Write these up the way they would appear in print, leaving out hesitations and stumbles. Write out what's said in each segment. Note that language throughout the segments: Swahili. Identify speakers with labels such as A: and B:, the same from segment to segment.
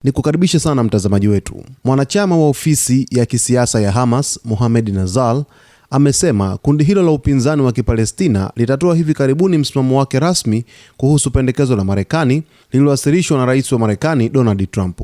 A: Nikukaribishe sana mtazamaji wetu. Mwanachama wa ofisi ya kisiasa ya Hamas, Mohamed Nazal, amesema kundi hilo la upinzani wa Kipalestina litatoa hivi karibuni msimamo wake rasmi kuhusu pendekezo la Marekani lililowasilishwa na Rais wa Marekani Donald Trump.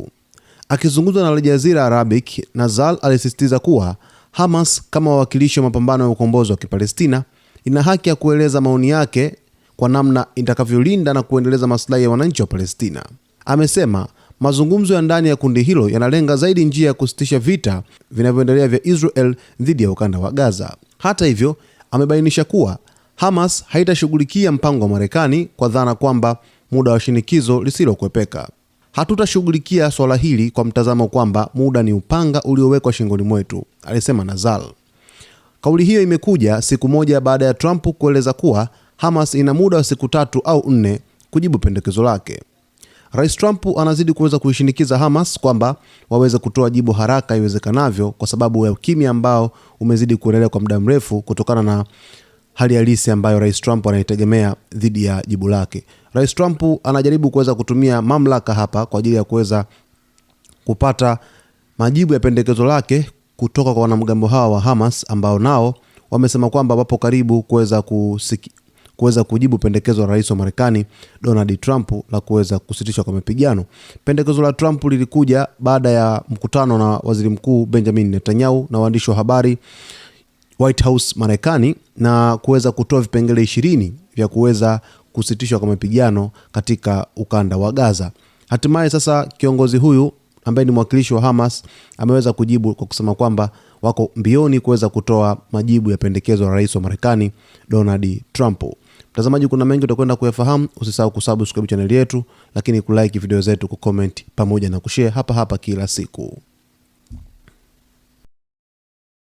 A: Akizungumza na Al Jazeera Arabic, Nazal alisisitiza kuwa Hamas kama wawakilishi wa mapambano ya ukombozi wa Kipalestina ina haki ya kueleza maoni yake kwa namna itakavyolinda na kuendeleza maslahi ya wananchi wa Palestina. Amesema mazungumzo ya ndani ya kundi hilo yanalenga zaidi njia ya kusitisha vita vinavyoendelea vya Israel dhidi ya ukanda wa Gaza. Hata hivyo, amebainisha kuwa Hamas haitashughulikia mpango wa Marekani kwa dhana kwamba muda wa shinikizo lisilokwepeka. Hatutashughulikia swala hili kwa mtazamo kwamba muda ni upanga uliowekwa shingoni mwetu, alisema Nazal. Kauli hiyo imekuja siku moja baada ya Trump kueleza kuwa Hamas ina muda wa siku 3 au 4 kujibu pendekezo lake. Rais Trump anazidi kuweza kuishinikiza Hamas kwamba waweze kutoa jibu haraka iwezekanavyo, kwa sababu ya ukimya ambao umezidi kuendelea kwa muda mrefu kutokana na hali halisi ambayo Rais Trump anaitegemea dhidi ya jibu lake. Rais Trump anajaribu kuweza kutumia mamlaka hapa kwa ajili ya kuweza kupata majibu ya pendekezo lake kutoka kwa wanamgambo hawa wa Hamas ambao nao wamesema kwamba wapo karibu kuweza kujibu pendekezo la rais wa Marekani Donald Trump la kuweza kusitishwa kwa mapigano. Pendekezo la Trump lilikuja baada ya mkutano na waziri mkuu Benjamin Netanyahu na waandishi wa habari White House Marekani, na kuweza kutoa vipengele 20 vya kuweza kusitishwa kwa mapigano katika ukanda wa Gaza. Hatimaye sasa kiongozi huyu ambaye ni mwakilishi wa Hamas ameweza kujibu kwa kusema kwamba wako mbioni kuweza kutoa majibu ya pendekezo la rais wa Marekani Donald Trump. Mtazamaji, kuna mengi utakwenda kuyafahamu. Usisahau kusubscribe channel yetu, lakini kulike video zetu, kucomment pamoja na kushare hapa hapa kila siku.